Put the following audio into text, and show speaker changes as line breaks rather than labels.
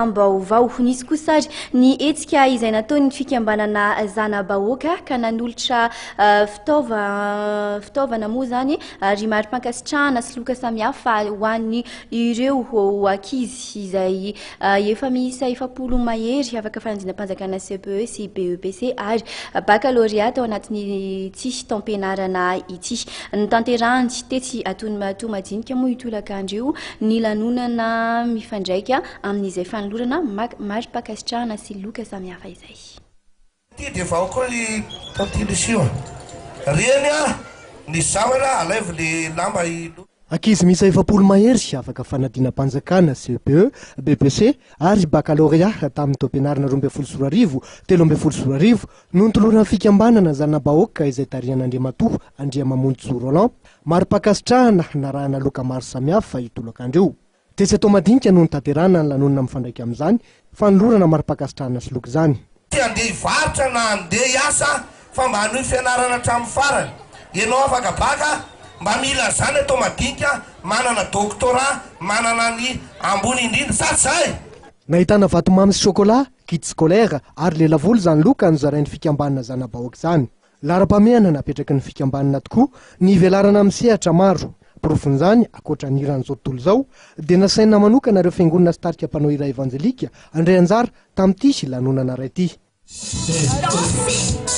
Baovao. Nisy kosa ary ny hetsika izay nataon'ny fikambanana Zana-bahoaka ka nanolotra fitaova fitaovana moa izany ary mari-pankasitrahana sy loka samihafa ho an'ny ireo ankizy izay efa miisa 40 mahery afaka fanadinam-panjakana CPE sy BEPC ary Baccalauréat tao anatin'ity taom-pianarana ity. Notanterahany tetsy Antohomadinika moa io tolakandro io ny lanonana mifandraika amin'izay fanolorana mari-pankasitrahana sy loka samihafa izay.
Ty de vao koa ry tantine Lucie a! Reny a! Ny zavatra alaivo le lamba i.
Ankizy miisa 40 mahery afaka fanadinam-panjakana CEPE, BEPC ary Baccalauréat tamin'ny taom-pianarana 2012, 2013 no notoloran'ny fikambanana Zanabahoaka izay tarihan'Andriamatoa Andriamamonjisoa Roland mari-pankasitrahana narahana loka maro samihafa io tolakandro io. Tetsy Antohomadinika no nitaterana ny lanonana mifandraika amin'izany fanolorana mari-pankasitrahana sy loka izany.
Tsy handeha hivarotra na handeha hiasa fa mba hanohy fianarana hatramin'ny farany. Ianao afaka baka, mba mila an'izany atao madinika, manana doctorat, manana ny ambony indrindra, sa tsy izay?
Nahitana vatomamy sy chocolat, kit scolaire ary lelavola izany loka nozarain'ny fikambanana Zanabahoaka izany. Laharam-pahamehana napetraky ny fikambanana tokoa ny hivelarana amin'ny sehatra maro. Porofon'izany, ankoatra ny hiran'izao tontolo izao, dia nasaina manokana ireo fiangonana sy tarika mpanao hira evanjelika handray anjara tamin'ity lanonana iray ity.
Danse!